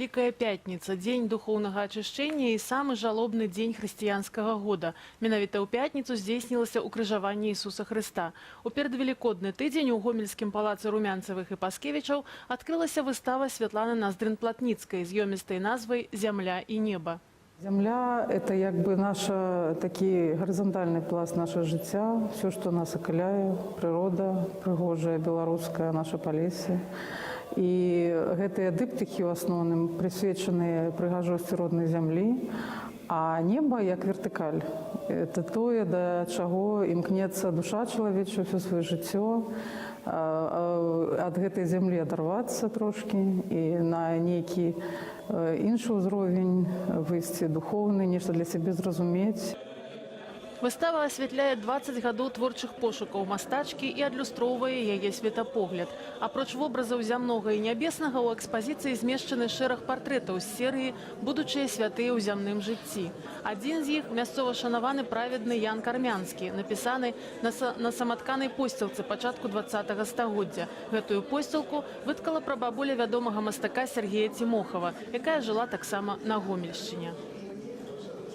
Вялікая пятніца — дзень духоўнага ачышчэння і самы жалобны дзень хрысціянскага года. Менавіта ў пятніцу здзейснілася ўкрыжаванне Ісуса Хрыста. У перадвелікодны тыдзень у гомельскім палацы Румянцавых і Паскевічаў адкрылася выстава Святланы Наздрын-Платніцкай з ёмістай назвай «Зямля і неба». Зямля – это як бы наша такі гарызантальны пласт нашага жыцця, все, што нас акаляе, прырода прыгожая беларуская, наша Палессе. І гэтыя дыптыхі ў асноўным прысвечаныя прыгажосці роднай зямлі, а неба як вертыкаль. Это тое, да чаго імкнецца душа чалавечая ўсё сваё жыццё, ад гэтай зямлі адарвацца трошкі і на нейкі іншы ўзровень выйсці духоўны, нешта для сябе зразумець. Выстава асвятляе 20 гадоў творчых пошукаў мастачкі і адлюстроўвае яе светапогляд. Апроч вобразаў зямнога і нябеснага, ў экспазіцыі змешчаны шэраг партрэтаў з серыі «Будучыя святыя ў зямным жыцці». Адзін з іх — мясцова шанаваны праведны Ян Кармянскі, напісаны на саматканай посцілцы пачатку 20 стагоддзя. Гэтую посцілку выткала прабабуля вядомага мастака Сяргея Цімохава, якая жыла таксама на Гомельшчыне.